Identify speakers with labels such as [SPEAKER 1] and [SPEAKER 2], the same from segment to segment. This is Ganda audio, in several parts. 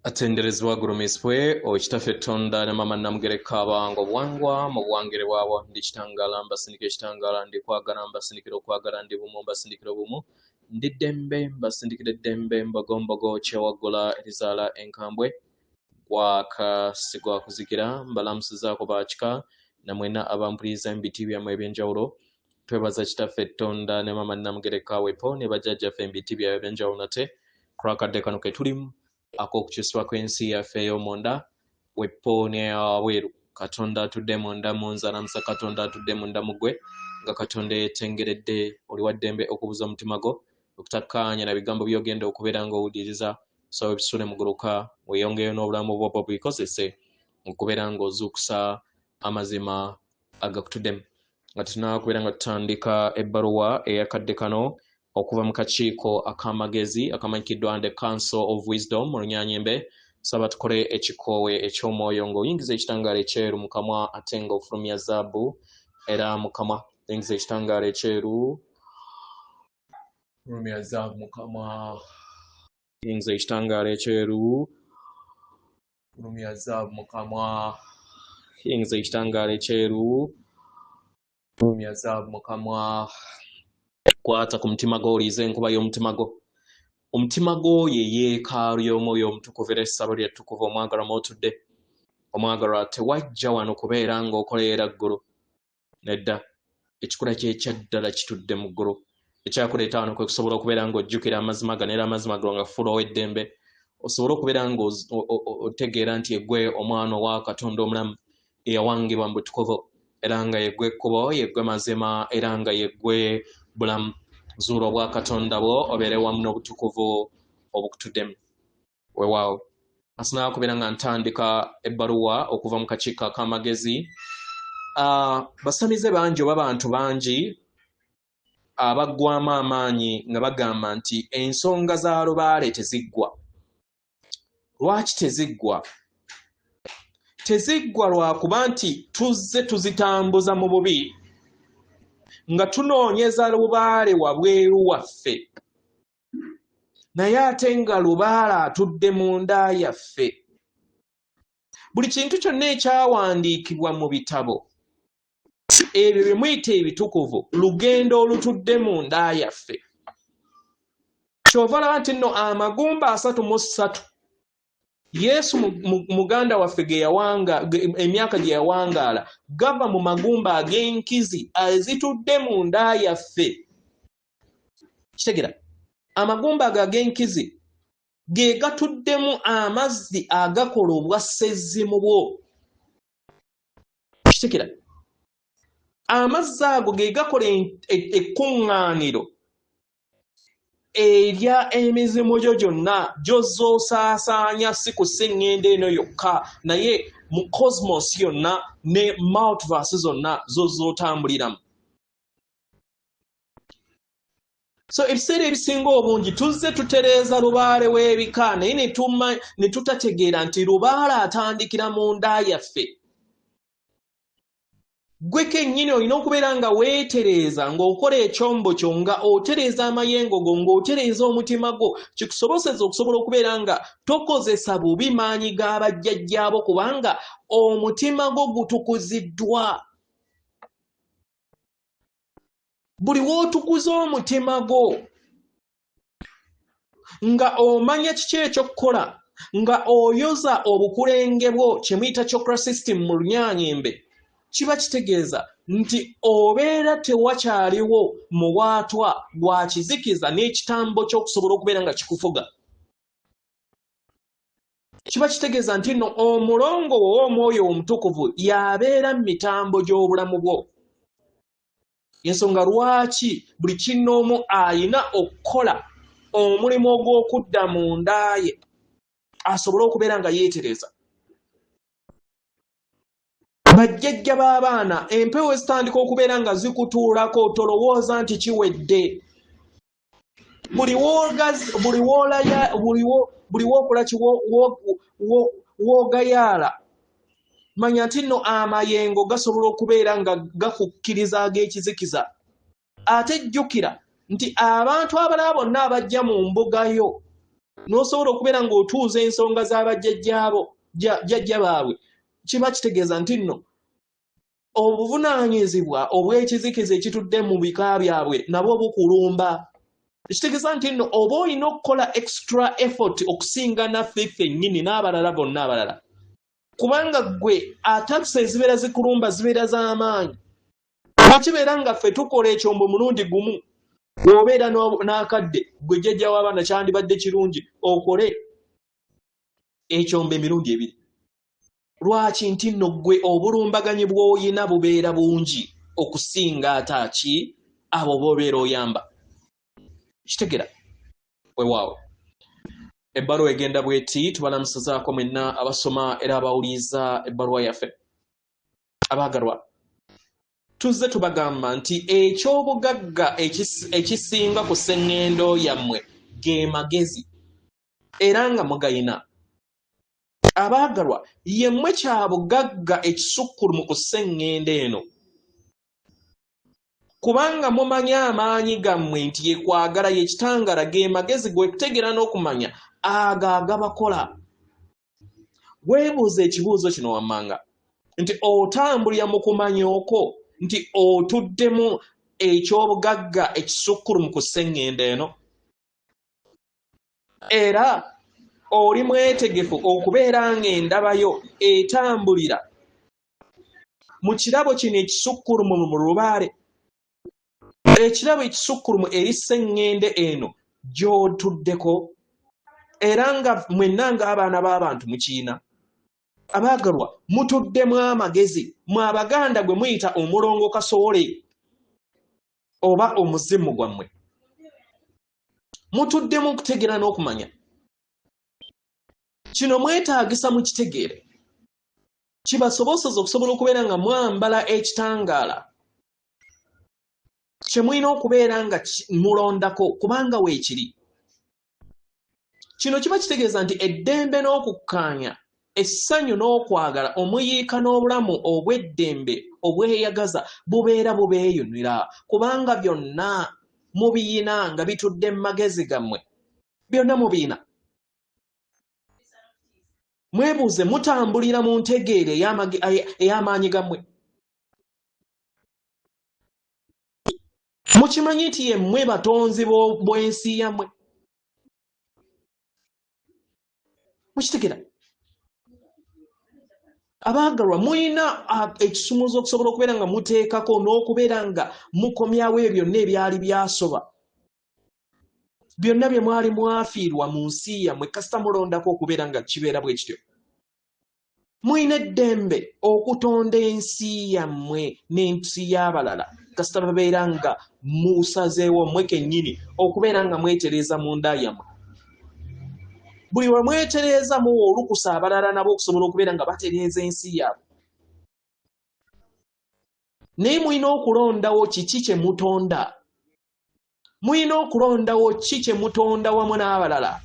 [SPEAKER 1] Atenderezebwa agulumizibwe Kitaffe Tonda ne Maama Namugereka abawanga obuwangwa mu buwangire bwabwo. Ndi kitangaala mbasindika ekitangaala, ndi kwagala mbasindikira okwagala, ndi bumu mbasindikira obumu, ndi ddembe mbasindikira eddembe, mbogombogo kyewaggula erizaala enkambwe, gwaka si gwa kuzikira. Mbalamusizaako bakika namwena abampuliriza mu biti byammwe eby'enjawulo. Twebaza Kitaffe Tonda ne Maama Namugereka wepo ne bajjajjaffe mu biti byabwe eby'enjawulo nate ku lw'akadde kano ke tulimu ak'okukyusibwa kw'ensi yaffe ey'omunda wepo n'eyawabweru. Katonda atudde munda mu nze alamusa Katonda atudde munda mu ggwe nga Katonda eyeetengeredde. Oli wa ddembe okubuza omutima gwo okutakkaanya na bigambo by'ogenda okubeera ng'owuliriza. Saba ebisule muguluka weeyongeyo n'obulamu bwo bwo bikozese okubeera ng'ozuukusa amazima agakutuddemu. Nga tetunnaba kubeera nga tutandika ebbaluwa ey'akadde kano okuva mu kakiiko ak'amagezi akamanyikiddwa The Council of Wisdom mu Lunyanyembe, saba tukole ekikoowe eky'omwoyo ng'oyingiza ekitangaala ekyeru mu kamwa ate ng'ofulumya zaabu era mu kamwa. Yingiza ekitangaala ekyeru, fulumya zaabu mu kamwa. Yingiza ekitangaala ekyeru, fulumya zaabu mu kamwa. Yingiza ekitangaala ekyeru, fulumya zaabu mu kamwa. Kwata ku mutima gwo, owulirize enkuba y'omutima gwo. Omutima gwo ye yeekaalu y'Omwoyo Omutukuvu era essabo lye ttukuvu omwagalwa mw'otudde. Omwagalwa, tewajja wano kubeera ng'okolerera ggulu. Nedda, ekikula kye ekyaddala kitudde mu ggulu. Ekyakuleeta wano kwe kusobola okubeera ng'ojjukira amazima gano era amazima gano nga fuula ow'eddembe, osobole okubeera ng'otegeera nti yeggwe omwana owa Katonda omulamu eyawangibwa mu butukuvu, era nga yeggwe kkubo, yeggwe mazima, era nga yeggwe bulamu. Zuula obwakatonda bwo obeere wamu n'obutukuvu obukutuddemu. Weewaawo, asinaba kubeera nga ntandika ebbaluwa okuva mu kakiiko ak'amagezi. Basamize bangi oba bantu bangi abaggwamu amaanyi nga bagamba nti ensonga za lubaale teziggwa. Lwaki teziggwa? Teziggwa lwakuba nti tuzze tuzitambuza mu bubi nga tunoonyeza lubaale wabweru waffe, naye ate nga lubaale atudde munda yaffe. Buli kintu kyonna ekyawandiikibwa mu bitabo ebyo bye muyita ebitukuvu lugendo olutudde munda yaffe. Kyova olaba nti nno amagumba 33 Yesu muganda waffe ge yawanga, emyaka gye yawangaala gava mu magumba ag'enkizi ezitudde munda yaffe. Kitegera, amagumba ago ag'enkizi ge gatuddemu amazzi agakola obwa ssezzimu bwo. Kitegera, amazzi ago ge gakola ekkuŋŋaaniro erya emizimu gyo gyonna gy'ozosaasaanya, si ku sseŋŋendo eno yokka naye mu cosmos yonna ne multiverse zonna z'ozotambuliramu. So ebiseera ebisinga obungi tuzze tutereeza lubaale w'ebika, naye ne tutategeera nti lubaale atandikira mu nda yaffe. Ggwe kennyini olina okubeera nga weetereeza, ng'okola ekyombo kyo, nga otereeza amayengo go, ng'otereeza omutima gwo, kikusoboseze okusobola okubeera nga tokozesa bubi maanyi ga bajjajjaabo, kubanga omutima gwo gutukuziddwa. Buli w'otukuza omutima gwo nga omanya kiki eky'okukola, nga oyoza obukulenge bwo, kye muyita chakra system mu Lunyanyembe, kiba kitegeeza nti obeera tewakyaliwo muwaatwa gwa kizikiza n'ekitambo ky'okusobola okubeera nga kikufuga. Kiba kitegeeza nti nno omulongo wo ow'Omwoyo Omutukuvu y'abeera mu mitambo gy'obulamu bwo. Ensonga lwaki buli kinnoomu alina okukola omulimu ogw'okudda mu nda ye asobole okubeera nga yeetereza. Bajjajja b'abaana, empewo zitandika okubeera nga zikutuulako, tolowooza nti kiwedde. Buli w'okola ki, w'ogayaala, manya nti nno amayengo gasobola okubeera nga gakukkiriza ag'ekizikiza. Ate jjukira nti abantu abalala bonna abajja mu mbuga yo N'osobola okubeera ng'otuuza ensonga z'abajjajjaabo jjajja baabwe, kiba kitegeeza nti nno obuvunaanyizibwa obw'ekizikiza ekitudde mu bika byabwe nabwo bukulumba. Ekitegeeza nti nno oba olina okukola extra effort okusinga naffe ffennyini n'abalala bonna abalala, kubanga ggwe attacks ezibeera zikulumba zibeera z'amaanyi. Bwe kibeera nga ffe tukola ekyombo mulundi gumu, bw'obeera n'akadde ggwe jjajja w'abaana kyandibadde kirungi okole ekyombo emirundi ebiri. Lwaki? Nti nno ggwe obulumbaganyi bw'oyina bubeera bungi okusinga ate aki abo b'obeera oyamba. Kitegera? Weewaawo. Ebbaluwa egenda bw'eti: tubalamusizaako mwenna abasoma era abawuliriza ebbaluwa yaffe. Abaagalwa, tuzze tubagamba nti eky'obugagga ekisinga ku sseŋŋendo yammwe ge magezi, era nga mugayina. Abaagalwa, yemmwe kya bugagga ekisukkulumu ku sseŋŋendo eno, kubanga mumanyi amaanyi gammwe nti ye kwagala, ye kitangaala, ge magezi, gwe kutegeera n'okumanya ago agabakola. Weebuuze ekibuuzo kino wammanga nti otambulira mu kumanya okwo nti otuddemu eky'obugagga ekisukkulumu ku sseŋŋendo eno, era oli mwetegefu okubeera ng'endabayo etambulira mu kirabo kino ekisukkulumu mu lubaale, ekirabo ekisukkulumu eri sseŋŋende eno gy'otuddeko, era nga mwenna ng'abaana b'abantu mukiina. Abaagalwa, mutuddemu amagezi mwe Abaganda gwe muyita omulongo kasowole oba omuzimu gwammwe. Mutuddemu okutegeera n'okumanya. Kino mwetaagisa mukitegeere, kibasoboseza okusobola okubeera nga mwambala ekitangaala kye mulina okubeera nga mulondako, kubanga weekiri. Kino kiba kitegeeza nti eddembe n'okukkaanya, essanyu n'okwagala, omuyiika n'obulamu obw'eddembe obweyagaza bubeera bubeeyunira, kubanga byonna mubiyina nga bitudde mu magezi gammwe. Byonna mubiyina. Mwebuuze, mutambulira mu ntegeera ey'amaanyi gammwe? Mukimanyi nti yemmwe batonzi bw'ensi yammwe? Mukitegera? Abaagalwa, mulina ekisumuuzo okusobola okubeera nga muteekako n'okubeera nga mukomyawo ebyo byonna ebyali byasoba, byonna bye mwali mwafiirwa mu nsi yammwe, kasita mulondako okubeera nga kibeera bwe kityo. Mulina eddembe okutonda ensi yammwe n'ensi y'abalala, kasita babeera nga musazeewo mmwe kennyini okubeera nga mwetereeza munda yammwe. Buli lwe mwetereeza, muwa olukusa abalala nabo okusobola okubeera nga batereeza ensi yaabwe. Naye mulina okulondawo kiki kye mutonda. Mulina okulondawo ki kye mutonda wamu n'abalala.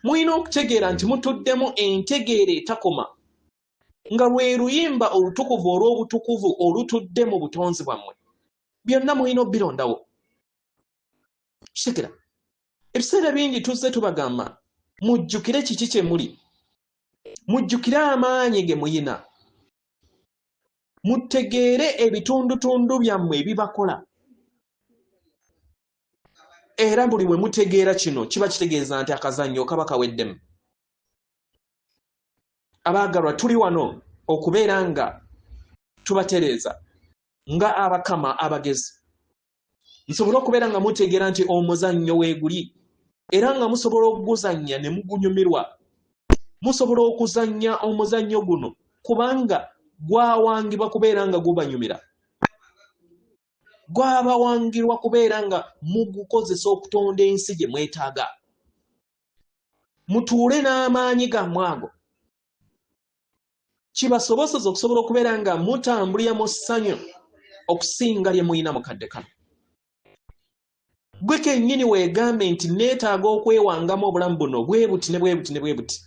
[SPEAKER 1] Mulina okutegeera nti mutuddemu entegeera etakoma, nga lwe luyimba olutukuvu olw'obutukuvu olutudde mu butonzi bwammwe. Byonna mulina obirondawo. Kitegera? Ebiseera bingi tuzze tubagamba mujjukire kiki kye muli, mujjukire amaanyi ge muyina, mutegeere ebitundutundu byammwe ebibakola. Era buli we mutegeera kino, kiba kitegeeza nti akazannyo kaba kaweddemu. Abaagalwa, tuli wano okubeera nga tubatereeza nga abakama abagezi, nsobole okubeera nga mutegeera nti omuzannyo weeguli, era nga musobola okuguzannya ne mugunyumirwa. Musobola okuzannya omuzannyo guno kubanga gwawangibwa kubeera nga gubanyumira, gwabawangirwa kubeera nga mugukozesa okutonda ensi gye mwetaaga. Mutuule n'amaanyi gammwe ago, kibasoboseza okusobola okubeera nga mutambulira mu ssanyu okusinga lye mulina mu kadde kano. Gwe kennyini weegambe nti neetaaga okwewangamu obulamu buno bwe buti ne bwe buti ne bwe buti.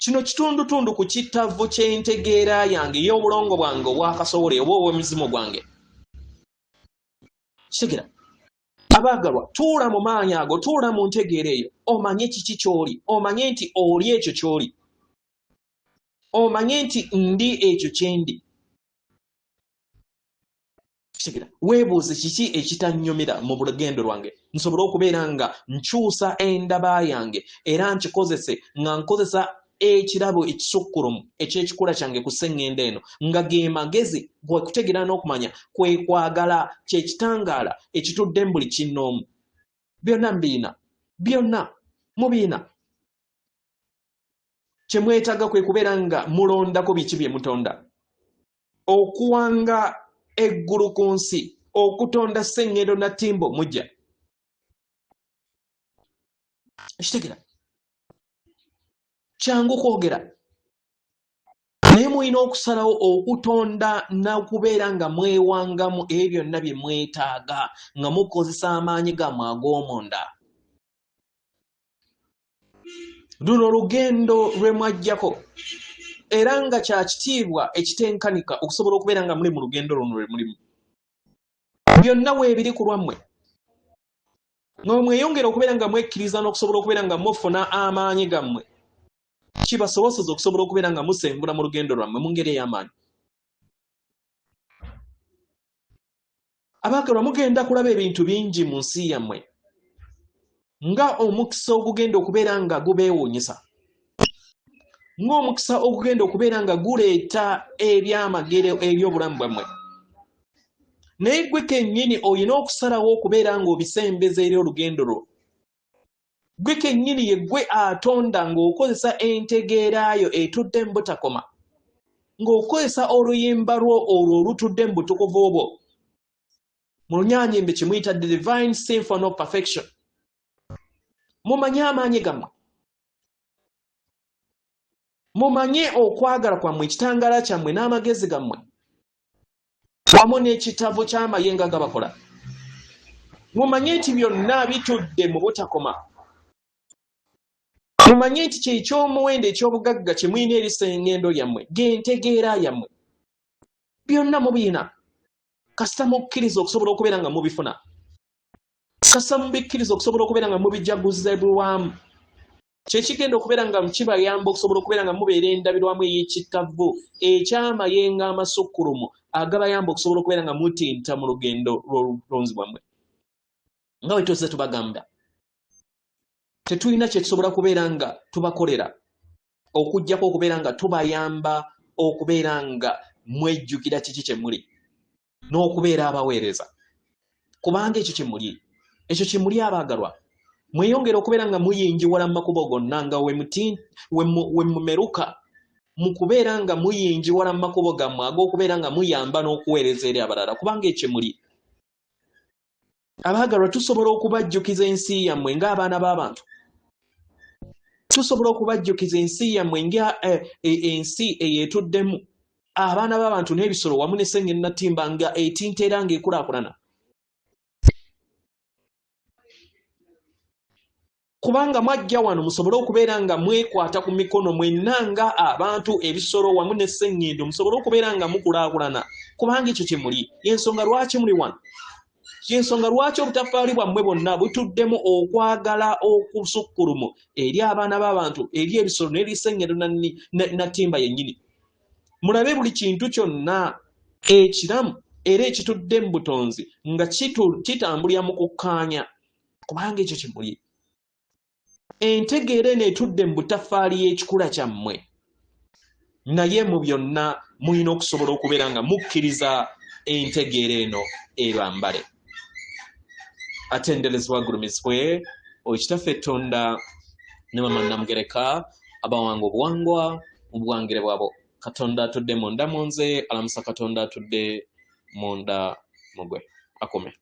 [SPEAKER 1] Kino kitundutundu ku kittavu ky'entegeera yange ey'obulongo bwange obwakasowole oba obw'emizimu gwange. Kitegera? Abaagalwa, tuula mu maanyi ago, tuula mu ntegeera eyo, omanye kiki ky'oli, omanye nti oli ekyo ky'oli, omanye nti ndi ekyo kye ndi. Kitegera, weebuuze kiki ekitannyumira mu lugendo lwange, nsobole okubeera nga nkyusa endaba yange era nkikozese nga nkozesa ekirabo ekisukkulumu eky'ekikula kyange ku sseŋŋendo eno, nga ge magezi, kwe kutegeera n'okumanya, kwe kwagala, kye kitangaala ekitudde mu buli kinnoomu. Byonna mbiina, byonna mubiina. Kye mwetaaga kwe kubeera nga mulondako biki bye mutonda. Okuwanga eggulu ku nsi, okutonda sseŋŋendo na ttimba omujja. Ekitegera kyangu kwogera, naye mulina okusalawo okutonda n'okubeera nga mwewangamu ebyo byonna bye mwetaaga nga mukozesa amaanyi gammwe ag'omunda. Luno lugendo lwe mwajjako era nga kya kitiibwa ekitenkanika okusobola okubeera nga muli mu lugendo luno lwe mulimu. Byonna weebiri ku lwammwe. Nga bwe mweyongera okubeera nga mwekkiriza n'okusobola okubeera nga mufuna amaanyi gammwe, kibasoboseza okusobola okubeera nga musengula mu lugendo lwammwe mu ngeri ey'amaanyi. Abaagalwa, mugenda kulaba ebintu bingi mu nsi yammwe nga omukisa ogugenda okubeera nga gubeewuunyisa, ng'omukisa ogugenda okubeera nga guleeta ebyamagero eri obulamu bwammwe. Naye ggwe kennyini olina okusalawo okubeera ng'obisembeza eri olugendo lwo. Ggwe kennyini ye ggwe atonda ng'okozesa entegeera yo etudde mu butakoma, ng'okozesa oluyimba lwo olwo olutudde mu butukuvu bwo. Mu Lunyaanyimbe kye muyita the divine symphony of perfection. Mumanye amaanyi gammwe, mumanye okwagala kwammwe, ekitangaala kyammwe n'amagezi gammwe, wamu n'ekitavu ky'amayengo agabakola. Mumanye nti byonna bitudde mu butakoma. Mumanye nti kye ky'omuwendo eky'obugagga kye mulina eri ssengendo lyammwe, g'entegeera yammwe. Byonna mubirina kasita mukkiriza okusobola okubeera nga mubifuna, kasita mubikkiriza okusobola okubeera nga mubijaguzibwamu. Kyekigenda okubeera nga kibayamba okusobola okubeera nga mubeera endabirwamu ey'ekittavvu eky'amayengo amasukkulumu agabayamba okusobola okubeera nga mutinta mu lugendo lw'obutonzi bwammwe. Nga bwe tuzze tubagamba, tetulina kye tusobola kubeera nga tubakolera okuggyako okubeera nga tubayamba okubeera nga mwejjukira kiki kye muli n'okubeera abaweereza, kubanga ekyo kye muli, ekyo kye muli abaagalwa. Mweyongere okubeera nga muyingiwala mu makubo gonna nga we mumeruka mu kubeera nga muyingiwala mu makubo gammwe ag'okubeera nga muyamba n'okuweereza eri abalala, kubanga ekyo muli. Abaagalwa, tusobola okubajjukiza ensi yammwe ng'abaana b'abantu. Tusobola okubajjukiza ensi yammwe nga ensi eyeetuddemu abaana b'abantu n'ebisolo wamu ne senge natimba nga etinta era ng'ekulaakulana. Kubanga mwajja wano musobole okubeera nga mwekwata ku mikono mwenna nga abantu, ebisolo wamu ne sseŋŋendo, musobole okubeera nga mukulaakulana, kubanga ekyo kye muli. Y'ensonga lwaki muli wano. Y'ensonga lwaki obutaffaali bwammwe bwonna butuddemu okwagala okusukkulumu eri abaana b'abantu, eri ebisolo n'eri sseŋŋendo na ttimba yennyini. Mulabe buli kintu kyonna ekiramu era ekitudde mu butonzi nga kitambulira mu kukkaanya, kubanga ekyo kimuli. Entegeera eno etudde mu butaffaali y'ekikula kyammwe, naye mu byonna mulina okusobola okubeera nga mukkiriza entegeera eno ebambale. Atenderezebwa agulumizibwe oyo Kitaffe Tonda ne Mama Namugereka, abawanga obuwangwa mu buwangire bwabo. Katonda atudde munda mu nze alamusa Katonda atudde munda mugwe akume.